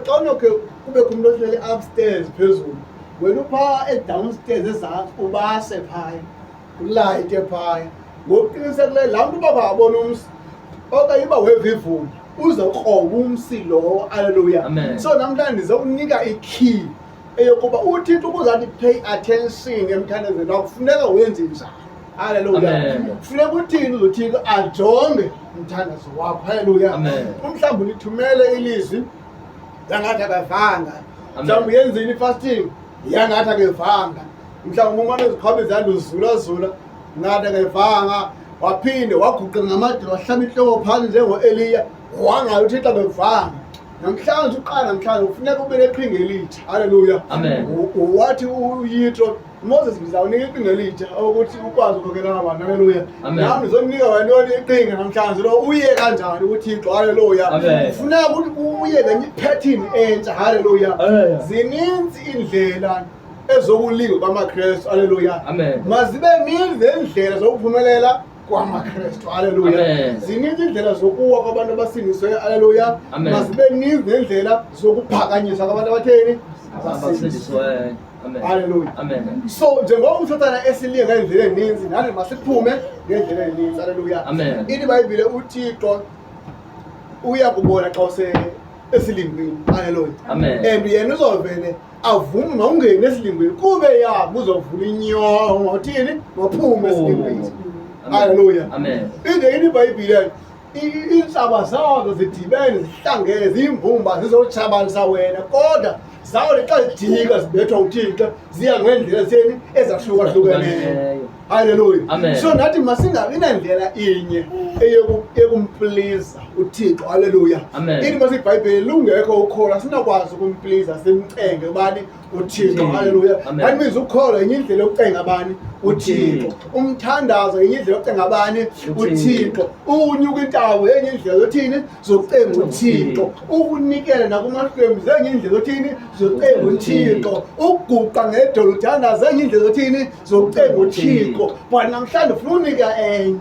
Xa unokhe kubekho umntu ohleli upstairs phezulu, wena uphaa e-downstairs ezantsi, ubase phaya, ulayite phaya. Ngokuqinisekileyo laa mntu uba makabona umsi okanye uba weva ivumba, uzokroba umsi lowo. Aleluya. Amen. So namhlanje ndizowunika i-key eyokuba uThixo ukuze athi pay attention emthandazweni wakho, kufuneka wenze njani. Haleluya. Amen. Kufuneka uthini uze uThixo ajonge umthandazo wakho. Haleluya. Amen. Umhlawumbi ulithumele ilizwi, yangathi akavanga. Amen. Mhlawumbi uyenzile i-fasting, yangathi akevanga. Mhlawumbi umane uziqhwaba izandla, uzulazula, ngathi akevanga. Waphinde waguqa ngamadolo, wahlaba intloko phantsi njengo-Eliya, wangayo uThixo akevanga. Namhlanje uqala, namhlanje kufuneka ube neqhinga elitsha. Haleluya. Amen. Wathi uYitro, Moses, ndizawunika iqhinga elitsha ukuthi ukwazi ukukhokelana abantu. Haleluya. Amen. Nam ndizokunika wantoni iqhinga namhlanje lo uye kanjani uThixo. Haleluya. Amen. Kufuneka ukuthi uye ngenye iphethini entsha. Haleluya. Amen. Zininzi iindlela ezokulinga kwamaKrestu. Haleluya. Amen. Mazibe ninzi neendlela zokuphumelela kwamaKrestu. Haleluya. Amen. Zininzi iindlela zokuwa kwabantu abasindisiweyo. Haleluya. Amen. Mazibe ninzi neendlela zokuphakanyiswa kwabantu abatheni? Abasindisiweyo. Abasindisiweyo. Amen. Haleluya. Amen. So njengoba uSathana esilinga ngeendlela ezininzi, nathi masiphume ngeendlela ezininzi. Haleluya. Amen. Ithi iBhayibhile uThixo uyakubona xa use esilingweni. Haleluya. Amen. And yena uzovele avume mawungeni esilingweni, kube yabo uzovula inyongo uthini, maphume esilingweni. Amen. Haleluya. Amen. Ide yini iBhayibhile, iintshaba zazo zidibene, zihlangene, ziyimbumba, zizotshabalisa wena, kodwa zawole xa zijika zibethwa uThixo, ziya ngeendlela zeni ezahlukahlukeneyo. Haleluya. Amen. So nathi masingabi nandlela inye eyokumpliza uThixo. Haleluya. Amen. Ithi masibhayibheli lungekho ukholo asinakwazi ukumpliza simcenge ubani? UThixo. uThixo. Haleluya. Amen. That means ukholo yenye indlela yokucenga abani? UThixo. Umthandazo yenye indlela yokucenga abani? UThixo. Unyuka intaba yenye indlela yothini? Zokucenga uThixo. Ukunikela nakumahlwempu zenye indlela yothini? Zokucenga uThixo. Ukuguqa ngedolo uthandaza zenye indlela yothini? Zokucenga uThixo. But namhlanje ufuna unika enye.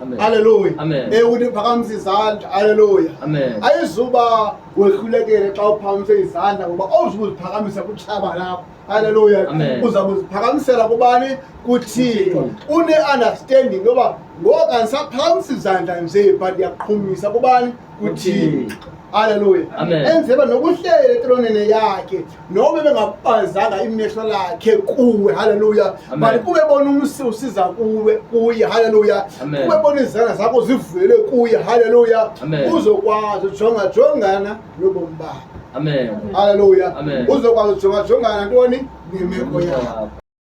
Amen. Haleluya. Amen. Ukuthi uphakamisa izandla. Haleluya. Amen. Ayizuba wehlulekele xa uphakamise izandla, ngoba awuzukuziphakamisa kutshaba lakho. Haleluya. Amen. Uza kuziphakamisela kubani? KuThixo. Une-understanding yoba ngoku andisaphakamisa izandla nje, but ndiyaqhumisa kubani? KuThixo. Haleluya. Amen. Enzela nokuhlela etroneni yakhe, noba bengabazanga imehlo lakhe kuwe. Haleluya. Amen. But kube bona umsi usiza kuwe kuye. Haleluya. Amen. Kube bona izandla zakho zivulele kuye. Haleluya. Amen. Uzokwazi ujonga jongana nobomi bakho. Amen. Haleluya. Amen. Uzokwazi ujonga jongana ntoni? Nemeko yakho.